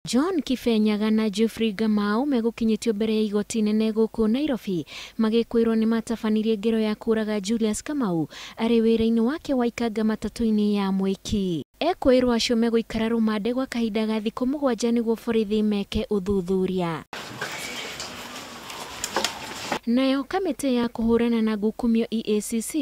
John Kibenyaga na Geoffrey Ngamau megũkinyĩtio mbere ya igoti nene gũkũ Nairobi magĩkwĩrwo nĩ matabanirie ngero ya kũraga Julius Kamau arĩ wĩra-inĩ wake wa ikanga matatũ-inĩ ya Mwĩki. Ekũĩrwo acio megũikara rũmande gwa kahinda ga thikũ 7 nĩguo borithi meke ũthuthuria. Nayo kamĩtĩ ya kũhũrana na ngukumio EACC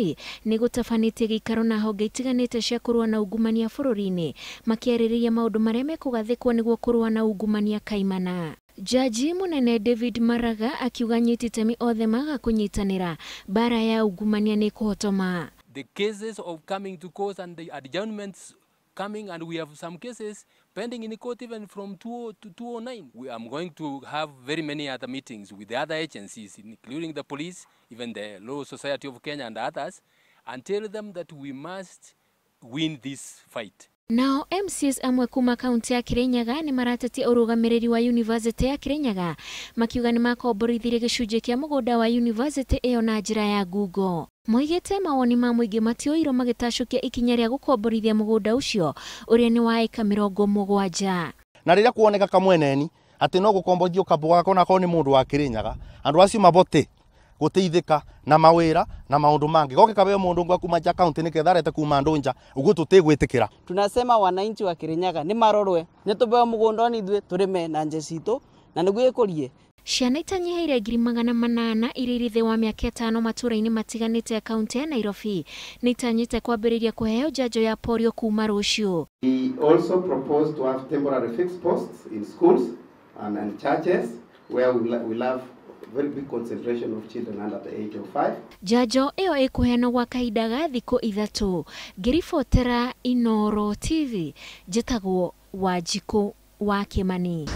nĩ gũtabanĩtie gĩikaro na honge itiganĩte cia kũrũa na ungumania bũrũri-inĩ makĩarĩrĩria maũndũ marĩa mekũgathĩkwo nĩguo kũrũa na ungumania kaimana. Jaji mũnene David Maraga akiuga anyiti itemi othe maga kũnyitanĩra mbara ya ungumania nĩ kũhotoma. The cases of coming to court and the adjournments coming, and we have some cases pending in court even from 2009. We are going to have very many other meetings with the other agencies, including the police, even the Law Society of Kenya and others, and tell them that we must win this fight. Nao MCs amwe kuma kaunti ya Kirinyaga nĩ maratetia ũrũgamĩrĩri wa University ya Kirinyaga makiuga nĩ makomborithirie gĩcunjĩ kĩa mũgũnda wa university ĩyo na njĩra ya ngungo. Moigĩte mawoni ma mũingĩ matioirwo magĩtacũkia ikinya rĩa gũkomborithia mũgũnda ũcio ũrĩa nĩ wa ĩka 70. Na rĩrĩa kuoneka kamweneni atĩ no gũkomborithio kabũga gako nako nĩ mũndũ wa Kirinyaga, andũ acio mabote gũteithĩka na mawĩra na maũndũ mangĩ goke kabeo mũndũ ngwa kuma nja kaunti nĩ ketha arete kuma andũ nja ũguo tũtigwĩtĩkĩra. Tunasema wananchi wa Kirinyaga nĩ marorwe nĩ tũbeo mũgũnda nĩ ithuĩ tũrĩme na nje citũ na nĩguo ĩkũrie. Ciana itanyihĩire 800,000 iria irĩ thĩ wa mĩaka 5 matũũra-inĩ matiganĩte ya kaunti ya Nairobi nĩ itanyĩte kwambĩrĩria kũheo njanjo ya polio kuma rũciũ. We also propose to have temporary fixed posts in schools and churches where we will have very big concentration of children under the age of 5. Njanjo ĩyo ĩkũheanwo gwa kahinda ga thikũ 3. Ngĩribotera Inooro TV, njĩtagwo Wanjikũ wa Kĩmani.